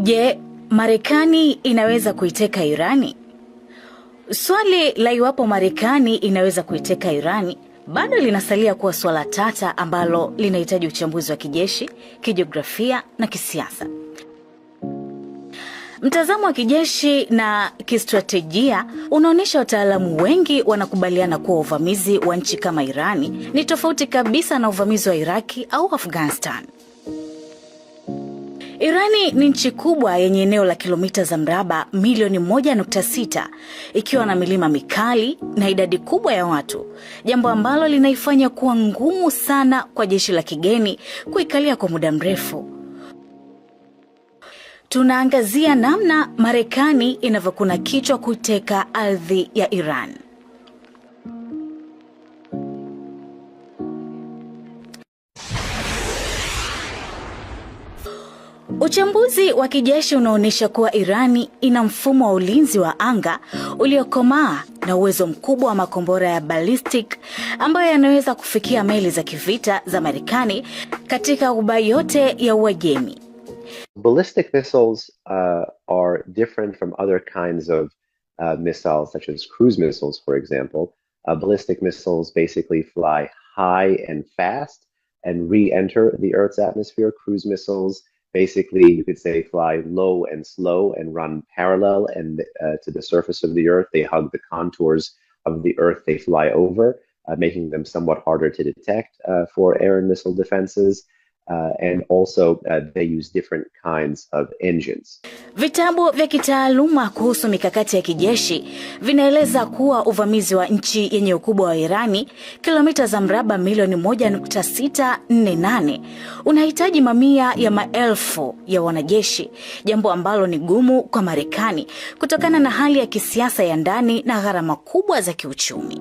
Je, Marekani inaweza kuiteka Irani? Swali la iwapo Marekani inaweza kuiteka Irani bado linasalia kuwa swala tata ambalo linahitaji uchambuzi wa kijeshi, kijiografia na kisiasa. Mtazamo wa kijeshi na kistratejia unaonyesha wataalamu wengi wanakubaliana kuwa uvamizi wa nchi kama Irani ni tofauti kabisa na uvamizi wa Iraki au Afghanistan. Irani ni nchi kubwa yenye eneo la kilomita za mraba milioni 1.6 ikiwa na milima mikali na idadi kubwa ya watu, jambo ambalo linaifanya kuwa ngumu sana kwa jeshi la kigeni kuikalia kwa muda mrefu. Tunaangazia namna Marekani inavyokuna kichwa kuteka ardhi ya Iran. Uchambuzi wa kijeshi unaonyesha kuwa Irani ina mfumo wa ulinzi wa anga uliokomaa na uwezo mkubwa wa makombora ya ballistic ambayo yanaweza kufikia meli za kivita za Marekani katika ghuba yote ya Uajemi. Ballistic missiles are different from other kinds of missiles, such as cruise missiles, for example. Ballistic missiles basically fly high and fast and re-enter the Earth's atmosphere. Cruise missiles basically, you could say, fly low and slow and run parallel and to the surface of the Earth. They hug the contours of the Earth they fly over, making them somewhat harder to detect for air and missile defenses. And also they use different kinds of engines. Vitabu vya kitaaluma kuhusu mikakati ya kijeshi vinaeleza kuwa uvamizi wa nchi yenye ukubwa wa Irani, kilomita za mraba milioni 1.648, unahitaji mamia ya maelfu ya wanajeshi, jambo ambalo ni gumu kwa Marekani kutokana na hali ya kisiasa ya ndani na gharama kubwa za kiuchumi.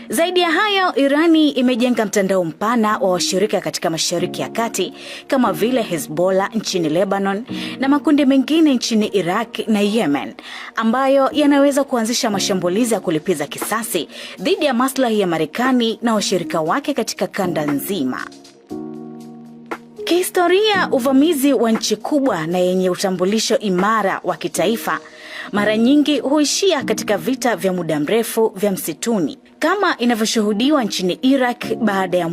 Zaidi ya hayo, Irani imejenga mtandao mpana wa washirika katika Mashariki ya Kati kama vile Hezbollah nchini Lebanon na makundi mengine nchini Iraq na Yemen ambayo yanaweza kuanzisha mashambulizi ya kulipiza kisasi dhidi ya maslahi ya Marekani na washirika wake katika kanda nzima. Kihistoria, uvamizi wa nchi kubwa na yenye utambulisho imara wa kitaifa mara nyingi huishia katika vita vya muda mrefu vya msituni, kama inavyoshuhudiwa nchini Iraq baada ya